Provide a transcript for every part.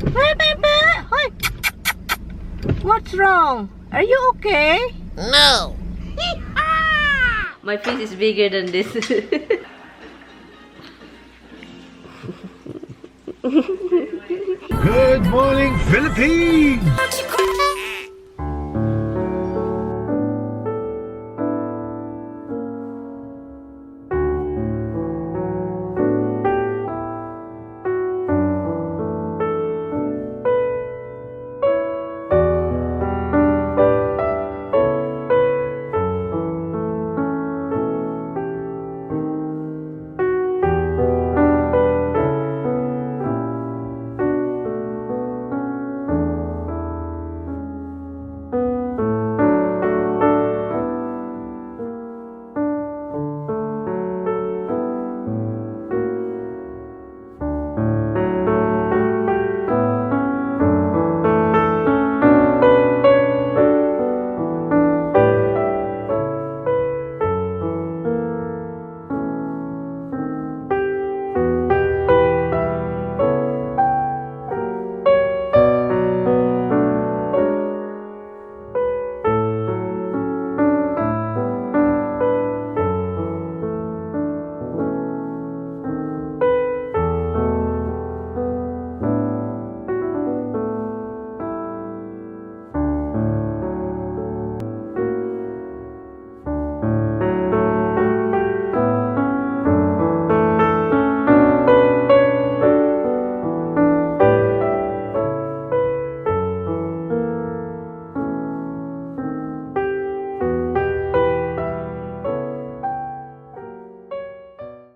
Hey, baby! Hi! What's wrong? Are you okay? No. My face is bigger than this. Good morning, Philippines!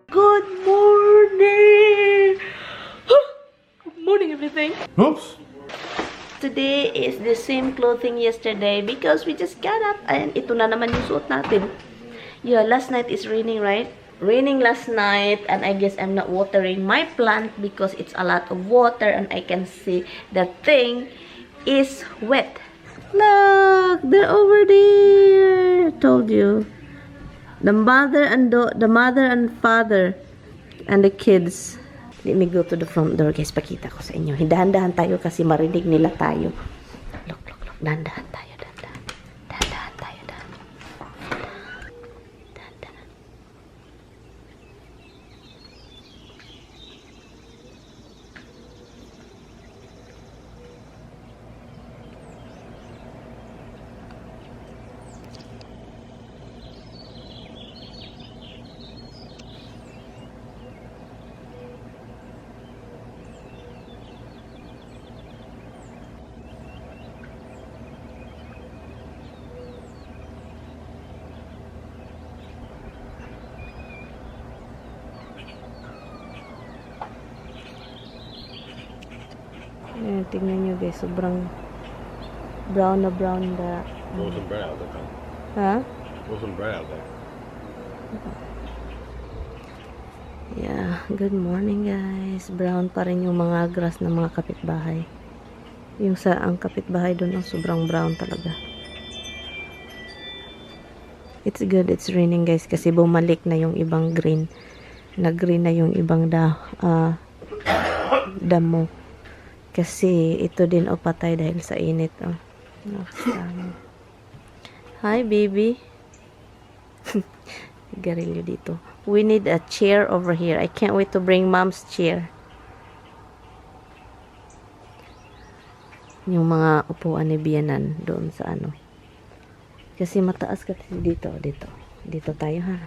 Good morning! Good morning, everything. Oops! Today is the same clothing yesterday because we just got up and ito na naman yung suot natin. Yeah, last night is raining, right? Raining last night and I guess I'm not watering my plant because it's a lot of water and I can see the thing is wet. Look! They're over there! I told you. The mother and father and the kids. Let me go to the front door, guys. Pakita ko sa inyo. Dahan-dahan tayo kasi marinig nila tayo. Look. Dahan-dahan tayo. Dahan-dahan tayo. Dahan-dahan. Ayan, tingnan nyo guys, sobrang brown na Wasn't brown, okay. ha? Wasn't brown, though. Yeah, good morning guys. Brown pa rin yung mga grass ng mga kapitbahay. Ang kapitbahay doon, sobrang brown talaga. It's good, it's raining guys kasi bumalik na yung ibang green. Nag-green na yung ibang damo. Kasi ito din patay dahil sa init. Hi baby. Garilyo dito. We need a chair over here. I can't wait to bring mom's chair. Yung mga upuan ni Bianan doon sa ano. Kasi mataas kasi dito. Dito tayo ha.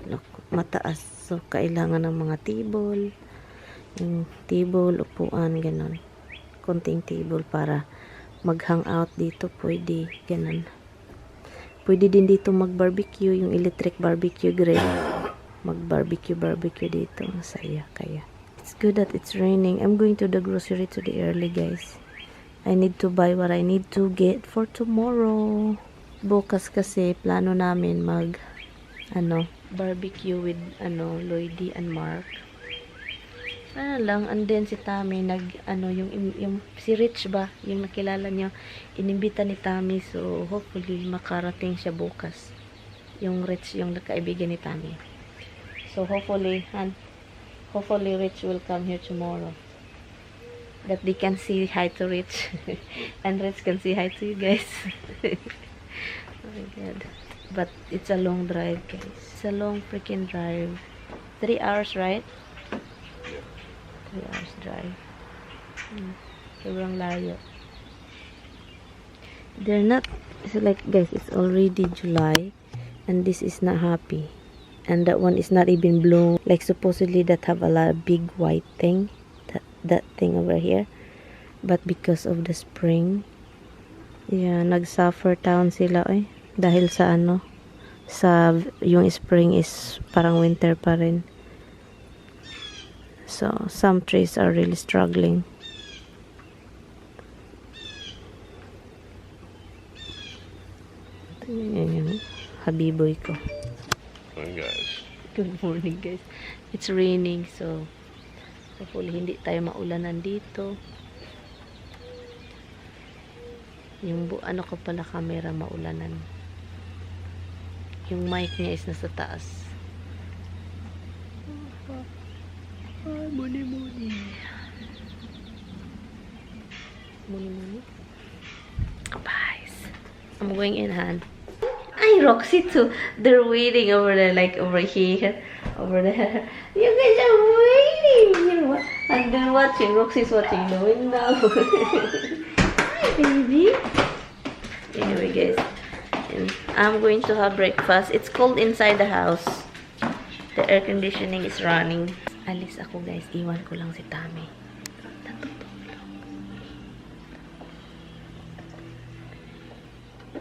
Look, mataas. So kailangan ng mga table. Yung table, upuan, ganon. Konting table para mag-hangout dito. Pwede, ganon. Pwede din dito mag-barbecue. Yung electric barbecue grill. Mag-barbecue dito. Masaya kaya. It's good that it's raining. I'm going to the grocery today early guys. I need to buy what I need to get for tomorrow. Bukas kasi plano namin barbecue with Lloydie and Mark. And then si Tammy yung si Rich ba, yung nakilala niya, inimbita ni Tammy, so hopefully makarating siya bukas. Yung Rich, yung kaibigan ni Tammy. So hopefully Rich will come here tomorrow. that they can see hi to Rich. And Rich can see hi to you guys. Oh my god. But it's a long drive, guys. It's a long freaking drive. 3 hours, right? 3 hours drive. Sobrang layo. They're not, so like, guys, it's already July and this is not happy. And that one is not even blown. Like, supposedly that have a lot of big white thing. That thing over here. But because of the spring, yeah, nag-suffer town sila eh. Dahil sa ano, sa yung spring is parang winter pa rin. So, some trees are really struggling. Yan, habiboy ko. Hey guys. Good morning, guys. It's raining, so hopefully hindi tayo maulanan dito. Yung ano ko pala camera maulanan. Yung mic niya is nasa taas. Muni. Guys, I'm going in, Han. Ay, Roxy too. They're waiting over there, like over here, over there. You guys are waiting. You know what? And they're watching. Roxy's watching the window. Hi, baby. Anyway, guys, I'm going to have breakfast. It's cold inside the house. The air conditioning is running. Alis ako, guys. Iwan ko lang si Tami.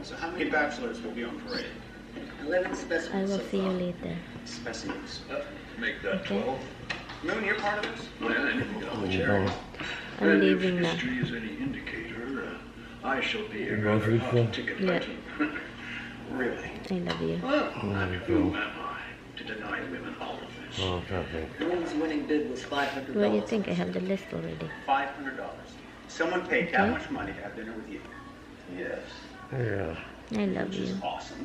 So how many bachelors will be on parade? 11 specimens. I will see you later. Specimens. Make that Okay. 12. Moon, you're part of this? Well, I didn't get on the You're chair. going. I'm And leaving if now. history is any indicator, I shall be You're a going for hot this one? ticket Yeah. item. Really? I love you. Well, Who am I to deny women all of this? Oh, I'm trying to think. Moon's winning bid was $500. What do you think? I have the list already. $500. Someone paid Okay. that much money to have dinner with you. Yes. Yeah. I love Which is you. awesome.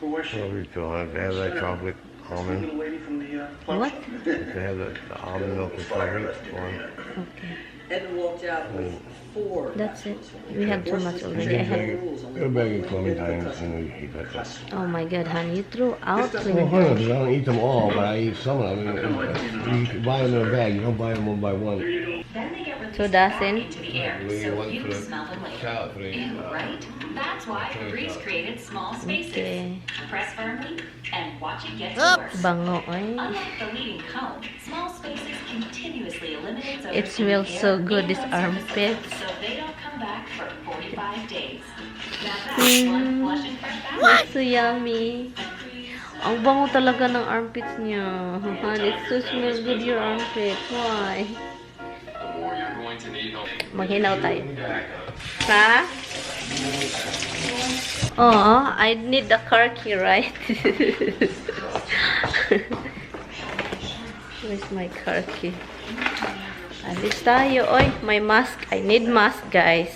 Who was she? What we still have to have that chocolate This almond. little lady from the club What? shop? To have the almond milk and chocolate one. Okay. Ed walked out with 4. That's it. We have too much already. I have. Go back and call me times and we eat that. Oh my god, honey, you threw out Well, 20 honey, times. I don't eat them all, but I eat some of them. You can buy them in a bag. You don't buy them one by one. Then they get released 2 back dozen. into the air, We so want you for the smell them later. salad for the, Ew, right? That's why Febreze created small spaces. Okay. Press firmly and watch it get to work. Bango, eh? Unlike the leading comb, small spaces continuously eliminates odors It in smells the so air good, and this on armpit. surfaces, so they don't come back for 45 days. Now that's one flush and fresh bath. It's so yummy. Ang bango talaga ng armpits niya. Honey, it so smells good your armpit. Why? Maghinaw tayo. Ha? Oh, I need the car key, right? Where's my car key? Alis tayo. Oy, may mask. I need mask, guys.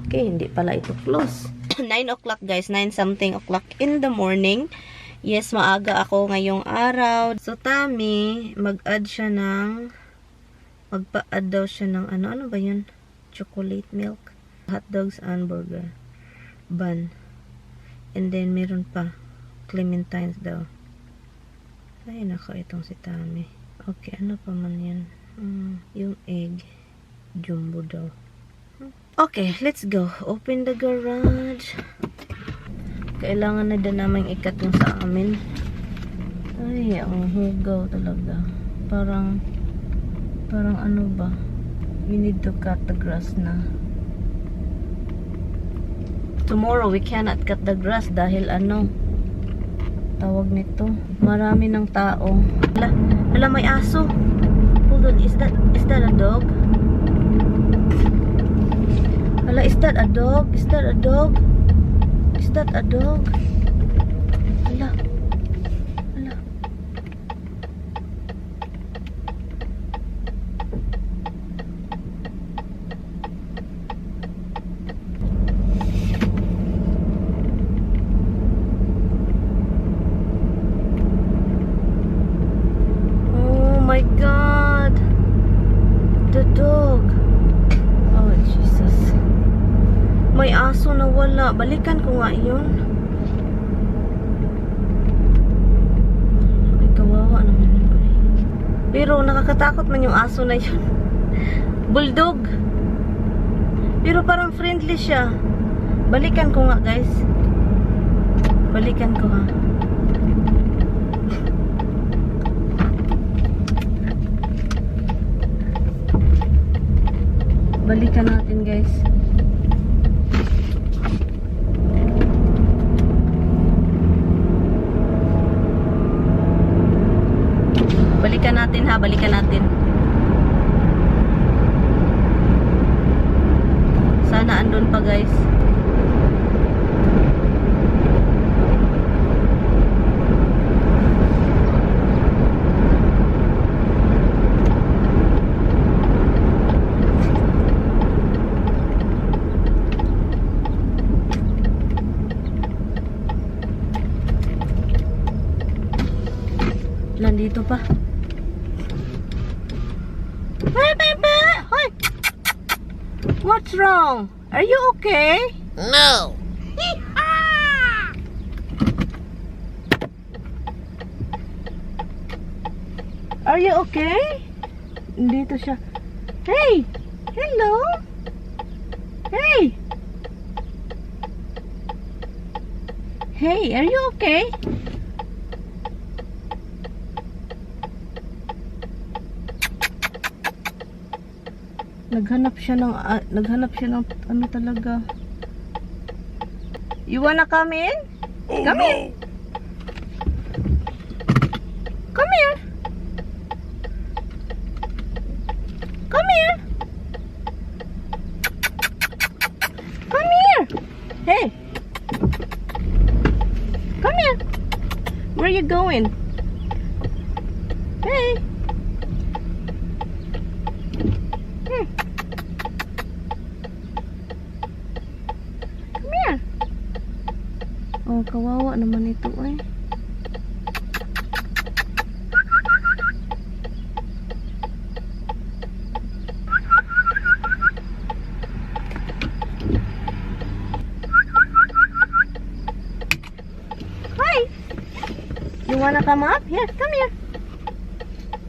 Okay, hindi pala ito close. 9 o'clock, guys. 9 something o'clock in the morning. Yes, maaga ako ngayong araw. So, Tami, mag-add siya ng magpa-add daw siya ng ano ba yun? Chocolate milk, hot dogs and burger bun, and then meron pa clementines daw. Ay nako, itong si Tami. Okay, ano pa man yan? Yung egg jumbo daw. Okay, let's go. Open the garage. Kailangan na din namin ikat yung sa amin. Ay, ang hugaw talaga. Parang ano ba? We need to cut the grass na. Tomorrow we cannot cut the grass dahil ano, tawag nito, marami ng tao. Hala, may aso. Hold on, is that a dog? Hala, is that a dog? Is that a dog? Is that a dog? Hala. Hala. Oh my God. the dog. Oh, Jesus. May aso na wala. Balikan ko nga yun. Ay, kawawa naman yun. Pero nakakatakot man yung aso na yun. Bulldog. Pero parang friendly siya. Balikan ko nga, guys. Balikan ko, ha. Balikan natin, guys. Balikan natin, ha. Balikan natin. Sana andun pa, guys. Nandito pa. Hey, baby! Hoy! What's wrong? Are you okay? No. Are you okay? Dito siya. Hey! Hello? Hey! Hey, are you okay? Naghanap siya ng ano talaga. You wanna come in? Oh, Come no. in. Come here. Come here. Come here. Hey. Come here. Where are you going? Hey. Come here. Oh, kawawa naman ito eh. Hi. You wanna come up? Here, come here.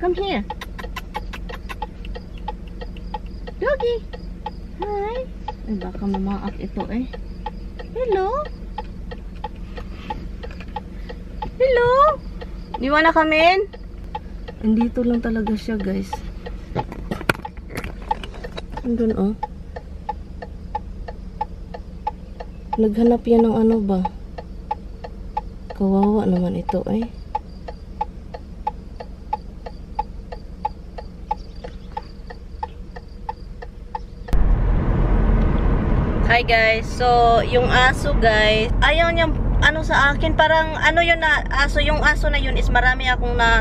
Come here. Doggy. Hi. Ay, baka mamaak ito eh. Hello. Hello. You wanna come in? Andito lang talaga siya, guys. Andun, oh. Naghanap yan ng ano ba? Kawawa naman ito, eh. Hi guys, so yung aso guys, ayaw niyang ano sa akin, parang ano yun na aso, yung aso na yun is marami akong na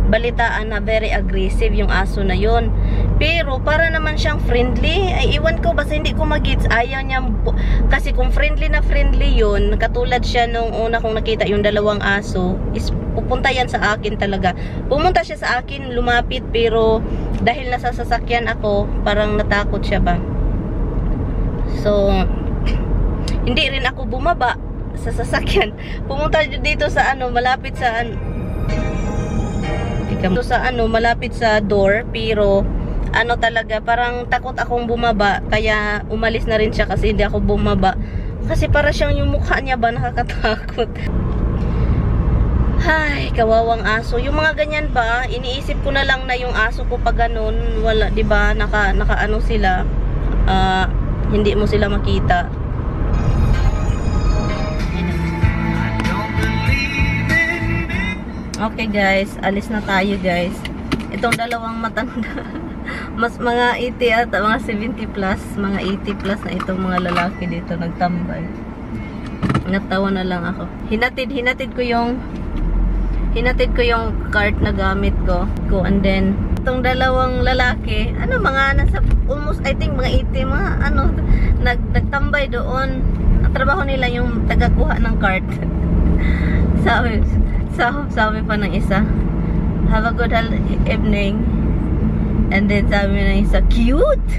balitaan na very aggressive yung aso na yun. Pero para naman siyang friendly, ay iwan ko basta hindi ko magits, ayaw niya kasi kung friendly na friendly yun, katulad siya nung una kong nakita yung dalawang aso, is pupunta yan sa akin talaga. Pumunta siya sa akin, lumapit, pero dahil nasa sasakyan ako, parang natakot siya ba. So, hindi rin ako bumaba sa sasakyan. Pumunta dito sa ano, malapit sa malapit sa door, pero ano talaga, parang takot akong bumaba, kaya umalis na rin siya kasi hindi ako bumaba. Kasi para siyang yung mukha niya ba nakakatakot. Ay, kawawang aso. Yung mga ganyan ba, iniisip ko na lang na yung aso ko pag ganun, wala, 'di ba? Naka ano sila, hindi mo sila makita. Okay guys, alis na tayo guys. Itong dalawang matanda, mas mga 80 at mga 70 plus, mga 80 plus na itong mga lalaki dito nagtambay. Natawa na lang ako. Hinatid ko yung cart na gamit ko. And then itong dalawang lalaki, ano, mga nasa almost, I think mga 80, mga ano, nagtambay doon. Ang trabaho nila yung tagakuha ng cart. sabi pa ng isa, have a good evening. And then sabi ng isa, cute!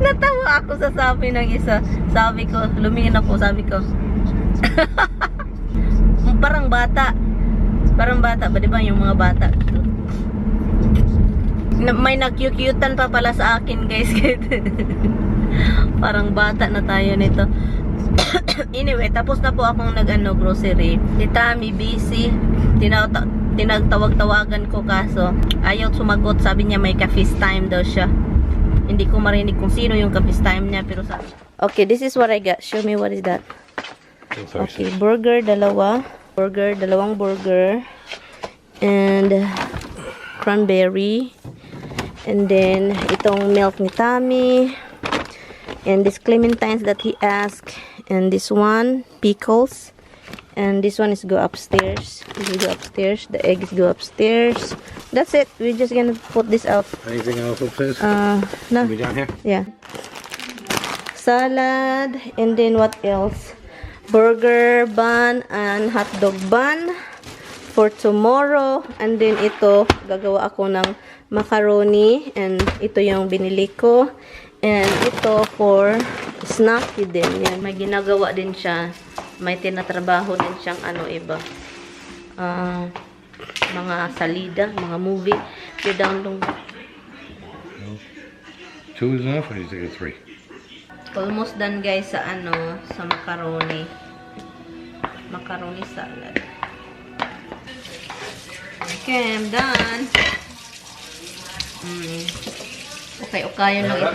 Natawa ako sa sabi ng isa. Sabi ko, lumingin ako, sabi ko, parang bata. Parang bata ba, diba yung mga bata? May nag-cute-cutan pa pala sa akin, guys. Parang bata na tayo nito. Anyway, tapos na po akong grocery. Si Tammy busy. Tinagtawag-tawagan ko kaso ayaw sumagot. Sabi niya may ka-FaceTime daw siya. Hindi ko marinig kung sino yung ka-FaceTime niya, pero sabi. Okay, this is what I got. Show me what is that. Okay, burger, dalawang burger, and cranberry, and then itong milk ni Tammy, and this clementines that he asked, and this one pickles, and this one is go upstairs. This will go upstairs. The eggs go upstairs. That's it. We're just gonna put this out. Anything else upstairs? No. Be down here? Yeah. Salad, and then what else? Burger bun and hot dog bun for tomorrow. And then ito, gagawa ako ng macaroni, and ito yung binili ko. And ito for snacky din. Yan, may ginagawa din siya. May tinatrabaho din siyang iba. Mga salida, mga movie. I-download. Two is enough, or do you think it's three? Almost done, guys, sa sa macaroni. Macaroni salad. Okay, I'm done. Okay, lang ito.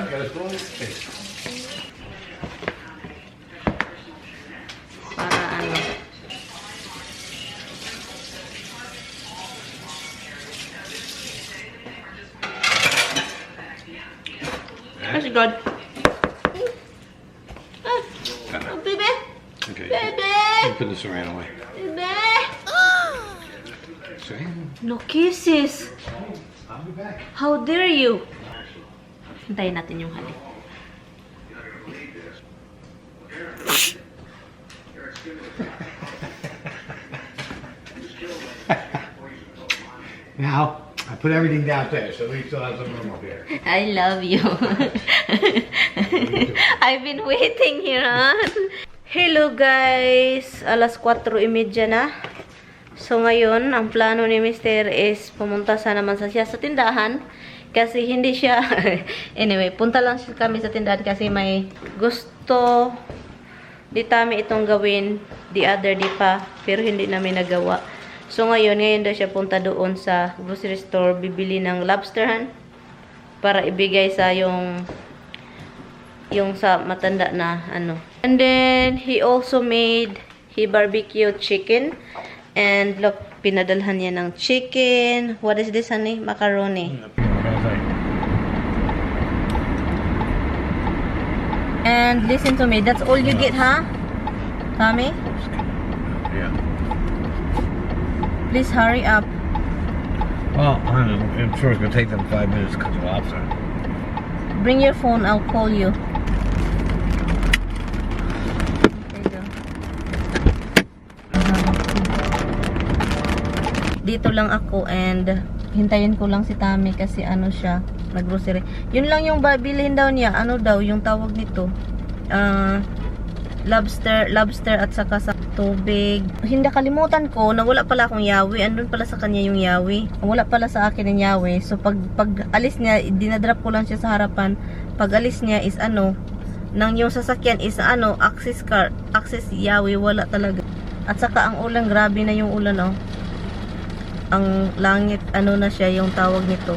Para That's good. Oh, baby. Okay. Baby. You put this around away. Baby. See? No kisses. I'll be back. How dare you? Hintayin natin yung halik. Now, I put everything downstairs, so we still have some room up here. I love you. I've been waiting here, huh? Hello guys! Alas 4:30 na. So ngayon, ang plano ni Mr. is pumunta naman siya sa tindahan. Kasi hindi siya... Anyway, punta lang kami sa tindahan kasi may gusto di Tammy itong gawin the other day pa. Pero hindi namin nagawa. So ngayon daw siya punta doon sa grocery store, bibili ng lobster para ibigay sa yung sa matanda na And then he also made barbecue chicken, and look, pinadalhan niya ng chicken. What is this, honey? Macaroni. And listen to me, that's all you get, huh? Tommy? Yeah. Please hurry up. Well, I'm sure it's going to take them 5 minutes to cook the lobster. Bring your phone, I'll call you. Dito lang ako, and hintayin ko lang si Tammy kasi siya, nag-grocery. Yun lang yung babilhin daw niya. Yung tawag nito? Lobster at saka sa tubig. Hindi, kalimutan ko na wala pala akong yawi. Andun pala sa kanya yung yawi. Wala pala sa akin yung yawi. So pag alis niya, dinadrop ko lang siya sa harapan. Pag alis niya is nang yung sasakyan is access yawi, wala talaga. At saka ang ulan, grabe na yung ulan, ang langit, na siya yung tawag nito.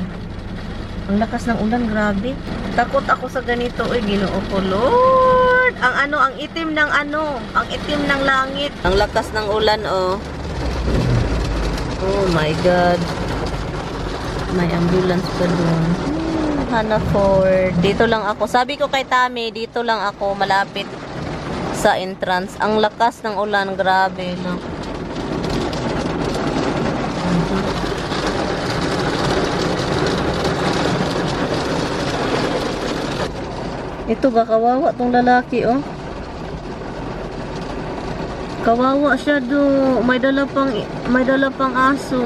Ang lakas ng ulan, grabe. Takot ako sa ganito. Ginoo ko, Lord. Ang itim ng ang itim ng langit. Ang lakas ng ulan, oh. Oh my God. May ambulance pa doon. Hanaford. Dito lang ako. Sabi ko kay Tammy, dito lang ako, malapit sa entrance. Ang lakas ng ulan, grabe, no. Ito ba, kawawa tong lalaki, oh. Kawawa siya do. May dala pang aso.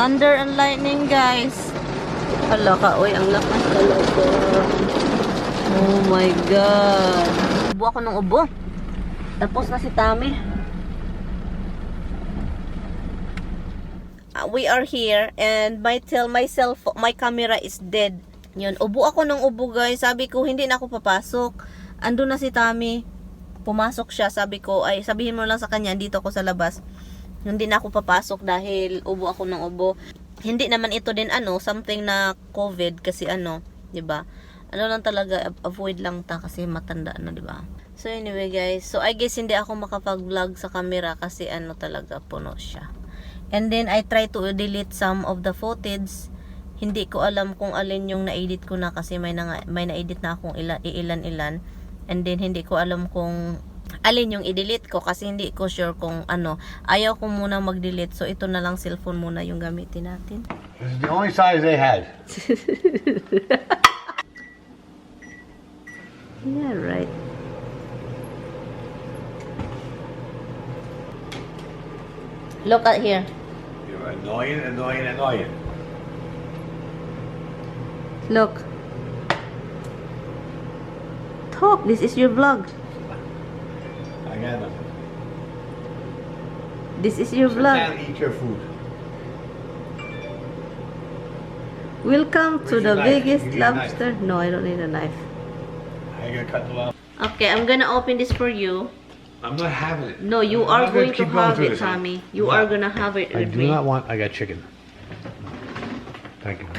Thunder and lightning, guys. Hala ka, oy, ang lakas talaga. Oh my God. Ubo ako ng ubo. Tapos na si Tami. We are here and my camera is dead. Yun, ubo ako ng ubo, guys. Sabi ko, hindi na ako papasok. Ando na si Tami. Pumasok siya. Sabi ko, ay, sabihin mo lang sa kanya, dito ako sa labas. Hindi na ako papasok dahil ubo ako ng ubo. Hindi naman ito din something na COVID kasi 'di ba? Ano lang talaga, avoid lang ta kasi matanda na, 'di ba? So anyway, guys, so I guess hindi ako makapag-vlog sa camera kasi talaga puno siya. And then I try to delete some of the footage. Hindi ko alam kung alin yung na-edit ko na kasi may na-edit na akong ilan-ilan. And then hindi ko alam kung alin yung i-delete ko kasi hindi ko sure kung ayaw ko muna mag-delete, so ito na lang cellphone muna yung gamitin natin. This is the only size they had. Yeah, right. Look at here. You're annoying. Look. Talk, this is your vlog. I got nothing. This is your Sit vlog. down and eat your food. Welcome to Where's the your knife? biggest You need a knife. lobster. No, I don't need a knife. I gotta cut the lobster. Okay, I'm gonna open this for you. I'm not having it. No, you I'm are not going to keep going have through it, this, huh? Tommy. You No. are gonna have it I with do me. not want. I got chicken. Thank you.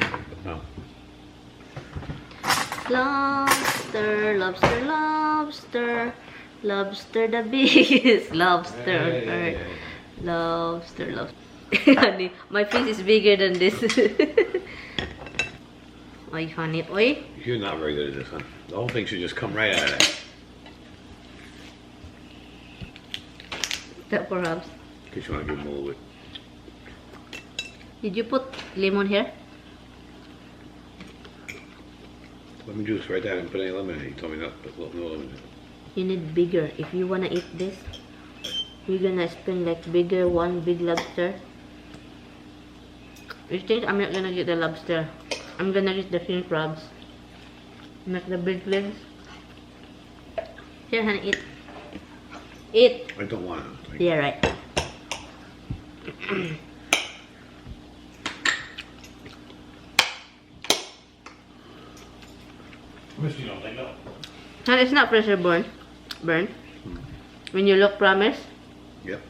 No. Lobster, lobster, lobster, lobster, the biggest lobster on earth. Lobster, lobster. Honey, my face is bigger than this. Oy, honey, oy. You're not very good at this, huh? The whole thing should just come right out of there. That perhaps. In case you want to give them a little bit. Did you put lemon here? Lemon juice right there. I didn't put any lemon in it. You told me not to put no lemon in it. You need bigger. If you wanna eat this, you're gonna spend like bigger one big lobster. You think I'm not gonna get the lobster? I'm gonna get the king crabs. Not the big legs. Here, honey, eat. Eat. I don't want it. Like, Yeah, right. you don't think no. And it's not pressure burn. When you look, promise. Yep.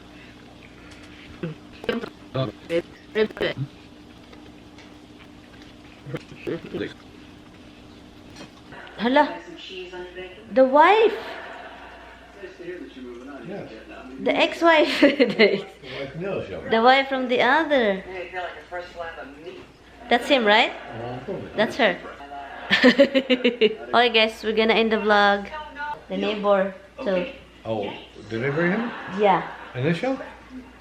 Hala, the wife, Yes. the ex-wife, Like Neil show. the wife from the other. Hey, feel like your first slap of meat. That's him, right? That's her. Okay, guys, we're gonna end the vlog. The neighbor, so Oh, did they bring him yeah, in this show?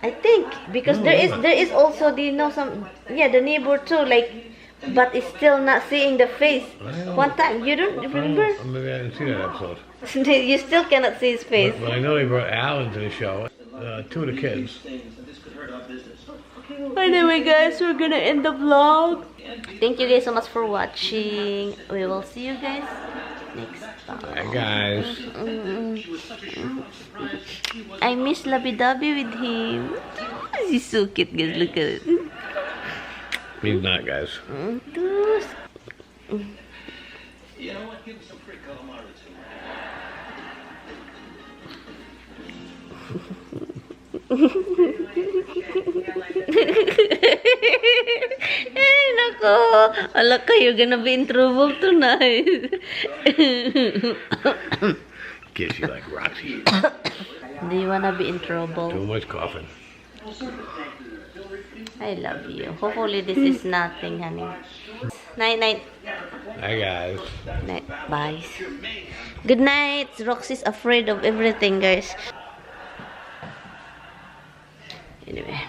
I think because No, there no. is also the the neighbor too, like, but it's still not seeing the face. One time, you don't remember? Maybe I didn't see that episode. You still cannot see his face. But I know he brought Alan to the show. Two of the kids. Anyway, guys, we're gonna end the vlog. Thank you guys so much for watching. We will see you guys next time. Hi guys. I miss Labi-Dabi with him. He's so cute, guys. Look at it. He's not, guys. You know what? Give him some free calamari too. Ay, nako. Ala ka, you're gonna be in trouble tonight. Kiss you like Roxy. Do you wanna be in trouble? Too much coughing. I love you. Hopefully this is nothing, honey. Night, night. Hi guys. Night. Bye. Good night. Roxy's afraid of everything, guys. Anyway.